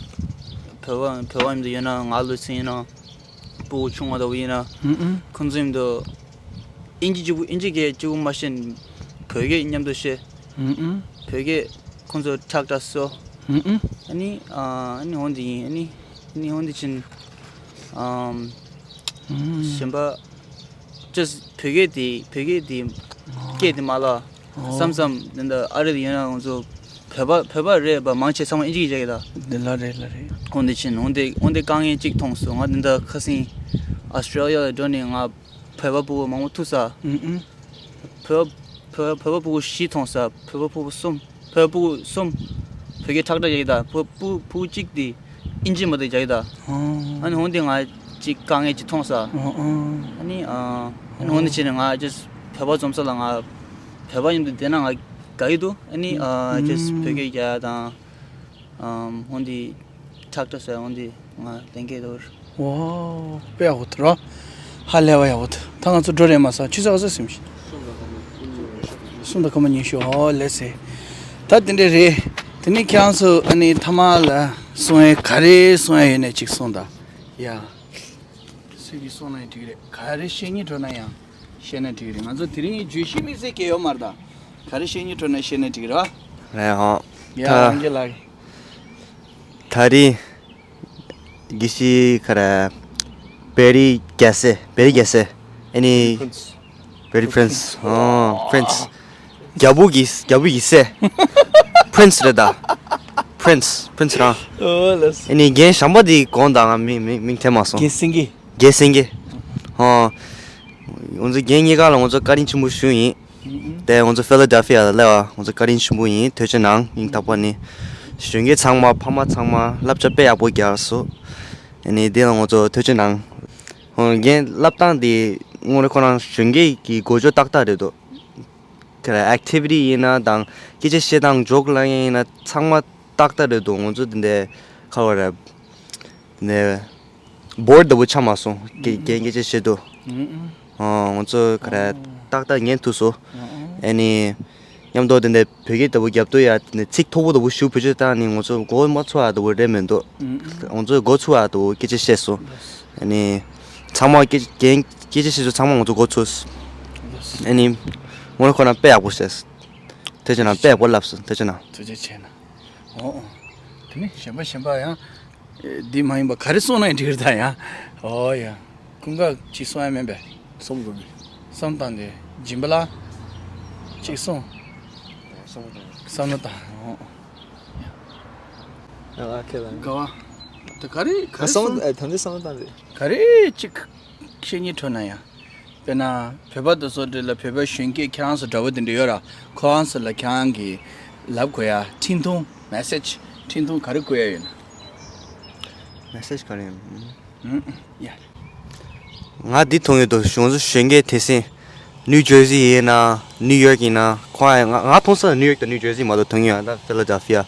བོད་པ་བོད་པ་ཡིན་དུས་ཡིན་ན་ང་ལོ་ཚན་ཡིན་ན་སྤུ་གུ་ཆུང་བ་ལྟ་བུ་ཡིན་ན། ཨུ་ཨུ། ཁོང་ཚོ་ཡིན་དུས་ཨིན་ཇི་གཅིག་པུ་ཨིན་ཇི་སྐད་གཅིག་པུ་མ་ཤེས་ན་བོད་སྐད་མཉམ་དུ་བཤད། ཨུ་ཨུ། བོད་སྐད་ཁོང་ཚོ་ཁྲག་ཁྲག་སོ། ཨུ་ཨུ། ཨ་ནི་ཨ་ཨ་ནི་འོན་ཏེ་ཡིན། ཨ་ནི་ཨ་ནི་འོན་ཏེ་ཕྱིན། ཨམ། ཨུ་ཨུ། གཞན་པ། just བོད་སྐད་དེ་བོད་སྐད་དེ་སྐད་དེ་མ་ལ་ཨོ། བསམ་བསམ་འདི་འདྲ་ཨ་རི་ཡིན་ན་ང་ཚོ་བོད་པ་བོད་པ་རེད་པ། མང་ཆེ་ཚང་མ་ཨིན་ཇི་སྐད་རྒྱག་གི་ད། འདི་ལ་རེད་ལ་རེད། འོན་ཏེ་ཕྱིན་འོན་ཏེ་འོན་ཏེ་དཀའ་ངལ་གཅིག་མཐོང་སོང་། ང་འདི་འདྲ་ཁ་སང་ཨོ་སི་ཊེ་ལི་ཡ་ལ་འགྲོ་ནས་ང་བོད་པ་སྤུ་གུ་མང་པོ་ཐུག་ས། ཨུ་ཨུ། བོད་བོད་བོད་པ་སྤུ་གུ་བཞི་མཐོང་ས། བོད་པ་སྤུ་གུ་གསུམ། བོད་པ་སྤུ་གུ་གསུམ་བོད་སྐད་ཁྲག་ཁྲག་རྒྱག་གི་ད། བོད་སྤུ་སྤུ་གུ་གཅིག་དེ་ཨིན་ཇི་མ་གཏོགས་རྒྱག་གི་ད། ཨོ། ཨ་ནི་འོན་ཏེ་ང་གཅིག་དཀའ་ངལ་གཅིག་མཐོང་ས། ཨོ་ཨོ། ཨ་ནི་ཨ་ཨ་ནི་འོན་ཏེ་བྱས་ནས་ང་just བོད་པ་འཛོམས་ས་ལ་ང་བོད་པ་མཉམ་དུ་བསྡད་ན་ང་དགའ་གི་འདུག་ཨ་ནི་ཨ་just བོད་སྐད་རྒྱག་ཡ་དང་། ཨམ། འོན་ཏེ་ཁྲག་ཁྲག་ཟེར། འོན་ཏེ་ང་ལས་འགན་འདུག་ཝའོ། དཔེ་ཡག་པོ་འདུག་ར། ཧ་ལས་པ་ཡག་པོ་འདུག་ད་ང་ཚོ་འགྲོ་རན་མ་སོང་། ཆུ་ཚོད་ག་ཚོད་ཟིན་ཤག་གསུམ་དང་སྐར་མ་ཉི་ཤུ། ཨོ་ལེས་སེ། ད་དེ་འདྲ་རེད། དེ་ནས་ཁྱེད་རང་ཚོ་ཨ་ནི་ཐ་མ་ལ་གསུང་ཡ་ག་རེ་གསུང་ཡ་ཡོད་ན་ཅིག་གསུངས་དང་། ཡ། སུས་ཀྱིས་གསུངས་ན་ཡང་འགྲིག་གི་རེད། ག་རེ་བཤད་སྙིང་བྲོ་ན་ཡང་བཤད་ན་འགྲིག་གི་རེད། ང་ཚོ་དེ་རིང་བརྗོད་གཞི་དམིགས་བསལ་གང་ཡང་ཡོད་མ་རེད་ད། ག་རེ་བཤད་སྙིང་བྲོ་ན་བཤད་ན་འགྲིག་གི་རེད་བ། རེད་ཧོ། ཡ་ད་རང་རྒྱལ་ལགས། ད་རེས་དགེ་བཤེས་ག་རེ། བེ་རི་རྒྱལ་སྲས། བེ་རི་རྒྱལ་སྲས། ཨ་ནི། Prince། བེ་རི་པི་རིན་སི། ཨོ། པི་རིན་སི། རྒྱལ་པོ་གི་རྒྱལ་པོ་ཡི་སྲས། པི་རིན་སི་རེད་ད། པི་རིན་སི། པི་རིན་སི་རང་། ཨོ་ལགས། ཨ་ནི་རྒན་གཞན་པ་དེ་དགོངས་དག་ང་མིང་མིང་མིང་དྲན་མ་སོང་། རྒན་སེང་གེ། རྒན་སེང་གེ། ཨོ། ང་ཚོ་རྒན་གཉིས་ཀ་ལ་ང་ཚོ་བཀའ་དྲིན་ཆེན་པོ་ཞུ་ཡིན། དེ་ང་ཚོ་ཕི་ལ་ཌེལ་ཕི་ཡ་ལ་སླེབས་པ་ང་ཚོ་བཀའ་དྲིན་ཆེན་པོ་ཡིན། ཐུགས་རྗེ་གནང་། སྙིང་ཐག་པ་ནས། གཞོན་སྐྱེས་ཚང་མ་ཕ་མ་ཚང་མ་བསླབ་བྱ་དཔེ་ཡག་པོ་རྒྱག་སོང་། ཨ་ནི་དེ་ལ་ང་ཚོ་ཐུགས་རྗེ་གནང་། ཨོ། རྒན་བསླབ་སྟངས་དེ་དངོས་གནས་ཁོ་རང་གཞོན་སྐྱེས་ཀྱི་འགོ་བརྗོད་ཏག་ཏག་རེད་འདུག་ག་རེ་ཨེག་ཊི་བི་ཊི་ཡིན་ན་དང་སྐད་ཆ་བཤད་སྟངས་ཇོག་ལབ་མཁན་ཡིན་ན་ཚང་མ་ཏག་ཏག་རེད་འདུག་ང་ཚོ་དེ་འདྲའི་ག་རེ་རེད། དེ་འདྲའི་བོར་ཌི་ལྟ་བུ་ཆགས་མ་སོང་། སྐད་ཨུ་སྐད་སྐད་ཆ་བཤད་དུས། ཨུ་ཨུ། ཨོ་ང་ཚོ་ག་རེ་ཨོ་ཏག་ཏག་ཉན་ཐུབ་སོང་། ཨུ་ཨུ། ཨ་ནི་མཉམ་དུ་དེ་འདྲའི་བོད་སྐད་ལྟ་བུ་རྒྱབ་དུས་ཡ་དེ་འདྲའི་ཚིག་མཐོ་པོ་ལྟ་བུ་ཞུ་བེད་སྤྱོད་བཏང་ནི་ང་ཚོ་མགོ་མ་ཚོས་པ་ལྟ་བུ་རེད་མི་འདུག་ཨུ་ཨུ། ང་ཚོ་མགོ་ཚོས་པ་ལྟ་བུ་སྐད་ཆ་བཤད་སོང་། ལགས། ཨ་ནི་ཚང་མ་སྐད་རྒན་སྐད་ཆ་བཤད་དུས་ཚང་མ་ང་ཚོ་མགོ་ཚོས། ལགས། ཨ་ནི་ངོ་ལ་ཁོ་ན་དཔེ་ཡག་པོ་བཤད། ཐུགས་རྗེ་གནང་། དཔེ་ཡག་པོ་ལབ་སོང་། ཐུགས་རྗེ་གནང་། ཐུགས་རྗེ་ཆེ་གནང་། ཨོ་ཨོ། དེ་ནི་གཞན་པ་གཞན་པ་ཡང་འདི་མ་ཡིན་པ་ག་རེ་གསུང་ན་ཡང་འགྲིག་རེད་ད་ཡང་། ཨོ་ཡ། ཀུན་དགའ་ཅིག་གསུང་ཡ་མིན་པས། བསམ་དགོས་མེད། བསམ་བཏང་དེ་སྦྱིན་པ་ལ་ཅིག་གསུང་། བསམ་བཏང་། བསམ་བློ་བཏང་། ཨོ་ཨོ། ཡ་ལ་ཁྱེད་ལ་དགའ་བ། ད་ག་རེ་ག་རེ་བསམ་གསུང་། ཨ་ད་འདི་བསམ་བློ་བཏང་དེ། ག་རེ་ཅིག་བཤད་སྙིང་བྲོ་ན་ཡང་། དཔེར་ན་བོད་པ་དེ་ཚོ་འདྲ་ལ་བོད་པ་གཞོན་སྐྱེས་ཁྱེད་རང་ཚོ་འདྲ་པོ་དེ་འདྲ་ཡོད་ར། ཁོ་རང་ཚོ་ལ་ཁྱེད་རང་གིས་ལབ་དགོས་ཡ་འཕྲིན་ཐུང་མེ་སེཇ་འཕྲིན་ཐུང་ག་རེ་བསྐུར་ཡ་ཡོད་ན། མེ་སེཇ་ག་རེ་ཡིན། ཨུམ། ཡ། ང་འདི་མཐོང་ཡོད་དོ། གཞོན་གཞོན་སྐྱེས་དེ་སྲིད་ནིའུ་ཇར་སི་ཡིན་ན་ནིའུ་ཡོག་ཡིན་ན་ཁོ་ང་ང་མཐོང་ས་ནིའུ་ཡོག་དང་ནིའུ་ཇར་སི་མ་གཏོགས་མཐོང་ཡོད་ད་ཕི་ལ་ཌེལ་ཕི་ཡ།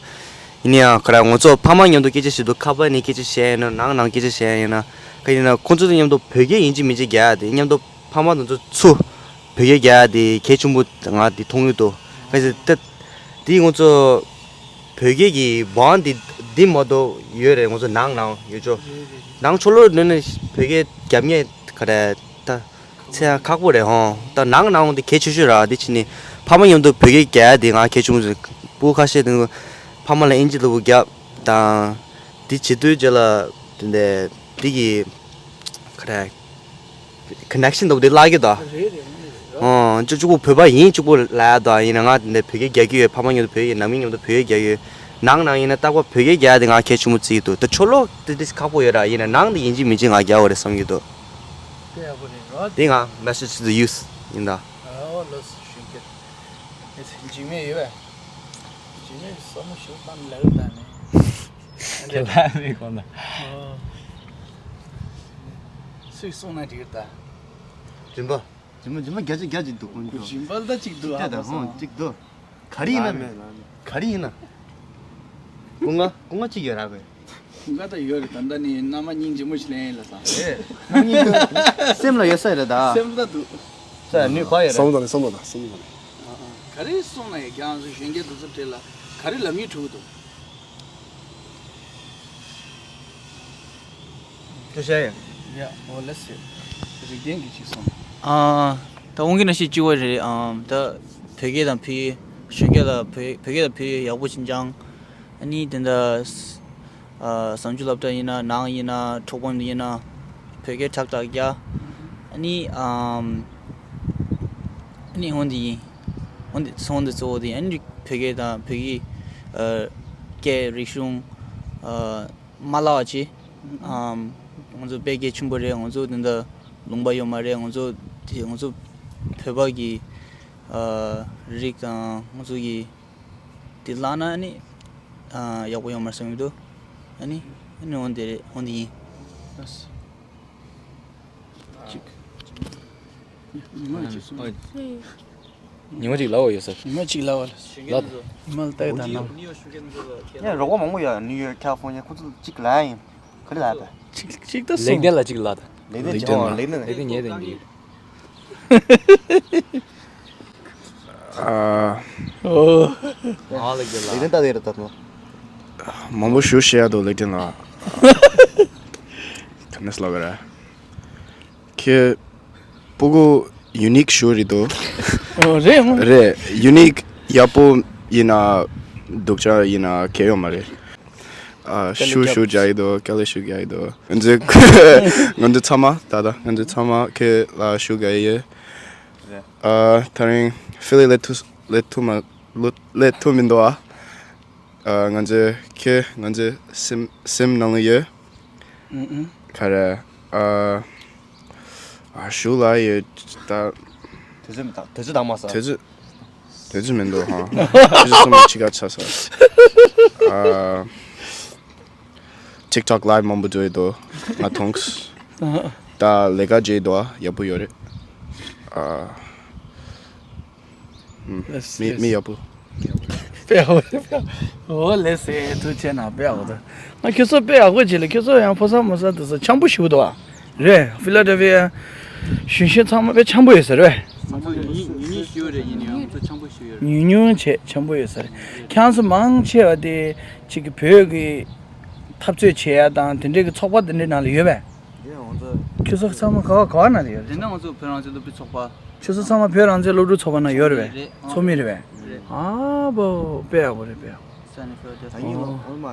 ཡིན་ན་ཡང་ག་རེ་ང་ཚོ་ཕ་མ་མཉམ་དུ་སྐད་ཆ་བཤད་དུས་ཁ་པར་ནས་སྐད་ཆ་བཤད་ཡིན་ན་ནང་ནང་སྐད་ཆ་བཤད་ཡིན་ན་ག་ཡིན་ན་ཁོང་ཚོ་དང་མཉམ་དུ་བོད་སྐད་ཡིན་གཅིག་མིན་གཅིག་རྒྱག་ཡ་དེ་མཉམ་དུ་ཕ་མ་དང་ཚོ་ཚུ་བོད་སྐད་རྒྱག་ཡ་དེ་གལ་ཆེན་པོ་ང་དེ་མཐོང་ཡོད་དོ། ག་ཚོད་ད་དེ་ང་ཚོ་བོད་སྐད་ཀྱི་བང་འདི་འདི་མ་གཏོགས་ཡོད་རེད། ང་ཚོ་ནང་ནང་ཡོད་ཆོག་ནང་ཕྱོགས་ལོགས་ནས་ནས་བོད་སྐད་རྒྱབ་མཁན་ག་རེ་ད་ཚེ་ཡང་ཁག་པོ་རེད་ཧོང་། ད་ནང་ནང་འདི་གལ་ཆེ་ཤོས་ར། འདི་ཕྱི་ནས་ཕ་མ་མཉམ་དུ་བོད་སྐད་རྒྱག་ཡ་འདི་ང་གལ་ཆེན་པོ་བཟོས། སྤུ་གུ་ཁ་ཤས་དེ་ཕ་མ་ལ་ཨིན་ཇི་ལབ་རྒྱབ་དང་འདི་བྱེད་དུས་རྗེས་ལ་དེ་འདྲ་འདི་གི་ག་རེ། ཀོ་ནེག་ཤན་འདུག་དེ་བརླག་གི་ད། རེད་རེད་རེད་རེད། ཨོ་ཅོ་ཅོ་བོད་པ་ཡིན་ཅོ་བོ་ལ་ཡ་ད་ཡིན་ན་ང་འདི་བོད་སྐད་རྒྱག་གི་ཡོད། ཕ་མ་མཉམ་དུ་བོད་སྐད་ནང་མི་མཉམ་དུ་བོད་སྐད་རྒྱག་གི་ཡོད། ནང་ནང་ཡིན་ན་རྟག་པར་བོད་སྐད་རྒྱག་དེ་ང་གལ་ཆེན་པོ་བརྩི་གི་འདུག་ད་ཕྱོགས་ལོགས་དེ་དེ་ཁག་པོ་ཡོད་ར། ཡིན་ན་ནང་དེ་ཡིན་གཅིག་མིན་གཅིག་ང་རྒྱག་འོ་རེད་བསམ་གི་འདུག་དེ་ཡག་པོ་རེད་རོ། དེ་ང་message to the youth ཡིན་ད། ཨོ་ལོ་སུ་ཞུ་གི་འཇིགས་མེད་ཡོད་པས། འཇིགས་མེད་བསམ་བློ་ཞིག་བཏང་ལེགས་ད་ནི། དེ་ལ་མི་གོ་ན། ཨོ། སུས་གསུངས་ན་འགྲིག་ད། རིན་པ། རིན་པ་རིན་པ་བརྒྱ་ཆ་བརྒྱ་ཅིག་འདུག་ཀུན་སྤྱོད། རིན་པ་ད་ཅིག་འདུག་ཅིག་ཨ་ད་ཧོང་ཅིག་འདུག་ག་རེ་ཡིན་ན། ལ་མེད་ལ་མེད། ག་རེ་ཡིན་ན། སྐུ་ངལ་སྐུ་ངལ་ཅིག་ཡོད་ར་གོ། སྐུ་ངལ་ད་ཡོད་རེད། ད་ལྟ་ནི་མནའ་མ་སྙིང་རྗེ་མོ་ཞིག་ལེན་ཡིན་ལ་ས། ཨེ། སེམས་ལ་ཡོད་ས་རེད་ད། སེམས་ད་འདུག་ས་ནུས་པ་ཡོད་རེད། བསམ་བློ་བཏང་ནས་བསམ་བློ་བཏང་བསམ་བློ་བཏང་ནས། ག་རེ་སོང་ན་ཡ་རྒྱང་སོ་གཞོན་སྐྱེས་དེ་ཚོ་གྲས་ལ་ག་རེ་ལབ་སྙིང་བྲོ་གི་འདུག་ཀྲུའུ་ཞའེ། ཡ། ཨོ་ལེ་སི། རིག་ལྡན་གྱིས་ཅིག་གསུངས། ཨ། ད་འོང་གི་ན་ཤི་ཅི་བ་རེད། ཨ། ད་བོད་སྐད་དང་བོད་ཡིག་གཞོན་སྐྱེས་ལ་བོད་བོད་སྐད་དང་བོད་ཡིག་ཡག་པོ་ཞིག་སྦྱང་། ཨ་ནི་དེ་འདྲ་ཨ་བཟང་སྤྱོད་སློབ་གྲྭ་ཡིན་ན་ནང་ཡིན་ན་གྲོགས་པོ་ཡིན་ན་བོད་སྐད་ཁྲག་ཁྲག་རྒྱག་ཨ་ནི་ཨམ། ཨ་ནི་འོང་དེ་ཡིན། འོང་དེ་ཚོང་དེ་གཙོ་བོ་དེ་ཡིན། ཨ་ནི་བོད་སྐད་དང་བོད་ཀྱི་ཨ་སྐད་རིག་གཞུང་ཨ་མ་བརླག་པ་བྱེད། ཨམ། ང་ཚོ་དཔེ་གལ་ཆེན་པོ་རེད། ང་ཚོ་དེ་འདྲ་ལུང་པ་ཡོད་མ་རེད། ང་ཚོ་དེ་ང་ཚོ་བོད་པ་གི་ཨ་རིགས་དང་ང་ཚོ་གི་དེ་བརླག་ན་ཨ་ནི་ཨ་ཡག་པོ་ཡོད་མ་རེད་བསམ་གྱི་འདུག་ཨ་ནི་ཨ་ནི་འོན་ཏེ་རེད། འོན་ཏེ་ཡིན། ཅིག་ཉི་མ་གཅིག་སོང་། ཉི་མ་གཅིག་ལབ་པ་ཡོད་ས། ཉི་མ་གཅིག་ལབ་པ་ལ། ལབ། ཉི་མ་ལ་ལྟ་གི་ད་ནམ། ངས་རོགས་པ་མང་པོ་ཡོད། ནིའུ་ཡོག་ཁ་ལི་ཧྥོར་ནི་ཡ་ཁོ་ཚོ་གཅིག་ལབ་ཡིན། ག་རེ་ལབ་པས། གཅིག་གཅིག་ད་ལེགས་སོང་། ལྡན་ལ་གཅིག་ལབ་ད། ལེགས་ལྡན་ལེགས་ལྡན་ལ། ལེགས་ལྡན་ལེགས་ལྡན་ཉེ་དེ་འདི། ཨ། ཨོ། ང་ལ་རྒྱབ་ལ། ལེགས་ལྡན་ལྟ་དེ་རེད་ད་དུང་། མང་པོ་ཞུ་བཤད་ཡ་འདུག་ལེགས་ལྡན་ལ། ག་ནས་ལབ་པ་རེད། ཁྱེད་སྤུ་གུ་ཡུ་ནིག་ཞུ་རེད་དོ། ཨོ་རེད་མོ། རེད། ཡུ་ནིག་ཡག་པོ་ཡིན་ན་སྡུག་ཅག་ཡིན་ན་གལ་ཡོད་མ་རེད། ཨ། ཞུ་ཞུ་རྒྱག་གི་འདུག་དཀའ་ལས་ཞུ་རྒྱག་གི་འདུག་ང་ཚོའི་ང་ཚོ་ཚང་མ་ད་ལྟ་ང་ཚོ་ཚང་མ་ཁྱེད་ལ་ཞུ་དགོས་ཡོད། རེད། ཨ། ད་རིང་ཕི་ལི་སླེབས་ཐུབ་སླེབས་ཐུབ་མ་སླེབས་ཐུབ་མི་འདུག་ཨ། ཨ། ང་ཚོ་ཁྱེད་ང་ཚོའི་སེམས་སེམས་ནང་ལ་ཡོད། ཨུ་ཨུ། ག་རེ། ཨ། ཨ། ཞུ་ལ་ཡོད་ད། དུས་ཚོད་མི་འདུག་དུས་ཚོད་དང་མ་ཟ། དུས་ཚོད་དུས་ཚོད་མི་འདུག་ཧ། ཆུ་ཚོད་གསུམ་ལ་ཕྱི་ཁ་ཆགས་ས། ཨ། TikTok live མང་པོ་འགྲོ་ཡི་འདུག་ང་མཐོང་། ད་ལས་ཀ་བྱེད་འདུག་ཡག་པོ་ཡོད་རེད། ཨ། ཨུམ། ལགས་མི་ལགས་མི་ཡག་པོ། དཔེ་ཡག་པོ་རེད་དཔེ་ཡག་པོ། ཨོ་ལགས་སེ་ཐུགས་རྗེ་ཆེ་གནང་། དཔེ་ཡག་པོ་འདུག་ང་ཁྱོད་ཚོ་དཔེ་ཡག་པོ་བྱེད་ལ། ཁྱོད་ཚོ་ཡང་ཕོ་གསར་མོ་གསར་དེ་ཚོ་འཆམ་པོ་ཞེ་པོ་འདུག་ཨ། རེད། ཕི་ལ་ཌེལ་ཕི་ཡ་གཞོན་གཞོན་ཚང་མ་དཔེ་འཆམ་པོ་ཡོད་ས་རེད། ཚང་མ་ཉུང་ཉུང་ཉུང་ཉུང་ཞུ་རེད། ཡིན་ཡང་ཚོ་འཆམ་པོ་ཞུ་ཡོད་རེད། ཉུང་ཉུང་བྱས་འཆམ་པོ་ཡོད་ས་རེད། ཁྱེད་ཚོ་མང་ཆེ་བ་དེ་ཅིག་གི་བོད་ཀྱི་འཐབ་རྩོད་བྱེད་ཡ་དང་དེ་འདྲས་ཀྱི་ཚོགས་པ་དེ་འདྲའི་ནང་ལ་ཡོད་པས། དེ་ང་ཚོ་ཁྱོད་ཚོ་ཚང་མ་ག་བ་ག་བ་ནང་ལ་ཡོད་རེད། དེ་ནི་ང་ཚོ་བོད་རང་བཙན་སློབ་ཕྲུག་ཚོགས་པ། ཁྱོད་ཚོ་ཚང་མ་བོད་རང་བཙན་སློབ་ཕྲུག་ཚོགས་པ་ནང་ཡོད་རེད་པས། རེད། ཚོགས་མི་རེད་པས། རེད། ཨ་བོ་དཔེ་ཡག་པོ་རེད་དཔེ་ཡག་པོ། ད་ཉིན་ལོ་ཨོ་མ་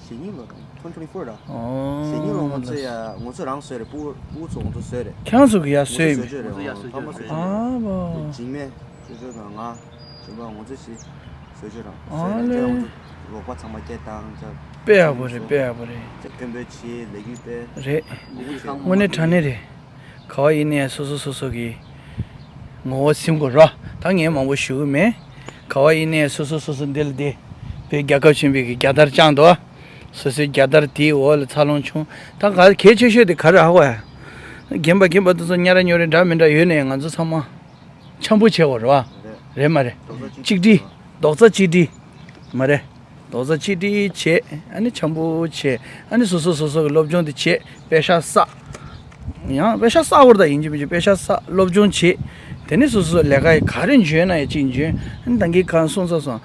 ཞེ་ཉིན་ལོ་དང་twenty twenty-four་ད། ཨོ་ཞེ་ཉིན་ལོ་ང་ཚོ་ཡ་ང་ཚོ་རང་བཟོས་རེད། སྤུ་གུ་སྤུ་གུ་ཚོ་ང་ཚོ་བཟོས་རེད། ཁྱེད་རང་ཚོ་གི་ཡ་བཟོས་ཡིན། ང་ཚོ་བཟོས་རེད། ཨོ་ཕ་མ་བཟོས་རེད། ཨ་བོ། འཇིགས་མེད་ཁྱོད་ཚོ་དང་ང་གཞོན་པ་ང་ཚོ་ཞིག་བཟོས་བྱོས་རང་ཨ་བཟོས་ནས་ལེ། ང་ཚོ་རོགས་པ་ཚང་མ་སྐད་བཏང་ཅག་དཔེ་ཡག་པོ་རེད། དཔེ་ཡག་པོ་རེད། ཅག་སྐད་འབོད་བྱེད་ལས་འགུལ་སྤེལ། རེད། དངོས་གནས་དྲང་གནས་རེད། ག་བ་ཡིན་ནའི་སོ་སོ་སོ་སོ་གི་ངོ་བོ་ཟིན་དགོས་རོ། ད་ངས་མང་པོ་ཞུ་གི་མེད། ག་བ་ཡིན་ནའི་སོ་སོ་སོ་སོ་འདི་ལ་འདི་བོད་རྒྱལ་ཁབ་ཆེན་པོའི་གི་རྒྱལ་དར་བཅངས་འདུག། སོ་སོའི་རྒྱལ་དར་དེའི་འོག་ལ་འཚར་ལོངས་བྱུང་། ད་ག་གལ་ཆེ་ཤོས་དེ་ག་རེ་ཧ་གོ་ཡ། རྒན་པ་རྒན་པ་དེ་ཚོ་ཉ་ར་ཉོ་རེ་འདྲ་མི་འདྲ་ཡོད་ནའི་ང་ཚོ་ཚང་མ་འཆམ་པོ་བྱེད་དགོས་རེད་བ། རེད་མ་རེད། གཅིག་སྒྲིལ། རྡོག་རྩ་གཅིག་སྒྲིལ། མ་རེད། རྡོག་རྩ་གཅིག་སྒྲིལ་བྱེད། ཨ་ནི་འཆམ་པོ་བྱེད། ཨ་ནི་སོ་སོ་སོ་སོ་གི་སློབ་སྦྱོང་དེ་བྱེད། པེ་ཤག་བསགས། ཡང་པེ་ཤག་བསགས་དགོས་རེད། ད་ཡིན་གཅིག་མིན་གཅིག་པེ་ཤག་བསགས། སློབ་སྦྱོང་བྱེད། དེ་ནས་སོ་སོ་སོ་ལས་ཀ་ག་རེ་འཇོན་ན་ཡང་གཅིག་འཇོན། ཨ་ནི་ད་གིན་གང་གསུངས་ས་སོང་།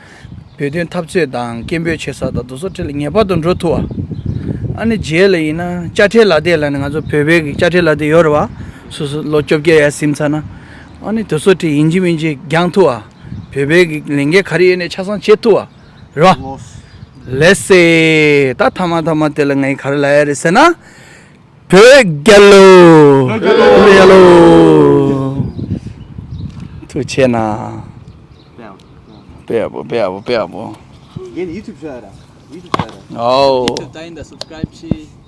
བོད་དོན་འཐབ་རྩོད་དང་སྐད་འབོད་བྱེད་ས་དང་དེ་ཚོ་འཕྲལ་ལ་ངེས་པར་དུ་འགྲོ་ཐུབ་པ། ཨ་ནི་རྗེས་ལ་ཡིན་ན་དཔྱ་ཁྲལ་ལག་དེབ་ལ་ནི་ང་ཚོ་བོད་པའི་གི་དཔྱ་ཁྲལ་ལག་དེབ་ཡོད་རེད་བ། སོ་སོ་ལོ་བཅོ་བརྒྱད་ཡར་ཟིན་ཚར་ན། ཨ་ནི་དེ་ཚོ་འཕྲལ་ཡིན་གཅིག་མིན་གཅིག་སྦྱང་ཐུབ་པ། བོད་པའི་གི་ལས་འགན་ག་རེ་ཡོད་ནའི་ཆ་ཚང་བྱེད་ཐུབ་པ་རེད་བ། ལགས་སེ། ད་ཐ་མ་ཐ་མ་དེ་ལ་ངས་ག་རེ་ལབ་ཡ་རེད་ཟེར་ན། བོད་རྒྱལ་ལོ། བོད་རྒྱལ་ལོ། ཐུགས་རྗེ་གནང་། དཔེ་ཡག་པོ། དཔེ་ཡག་པོ། དཔེ་ཡག་པོ། ངས་ནི་ཡུ་ཊུབ་ཤོད་ཡ་ར། ཡུ་ཊུབ་ཤོད་ཡ་ར། ཨའོ། ཡུ་ཊུབ་ད་ཡིན་ད་སབ་སི་ཀ་རེབ་བྱེད།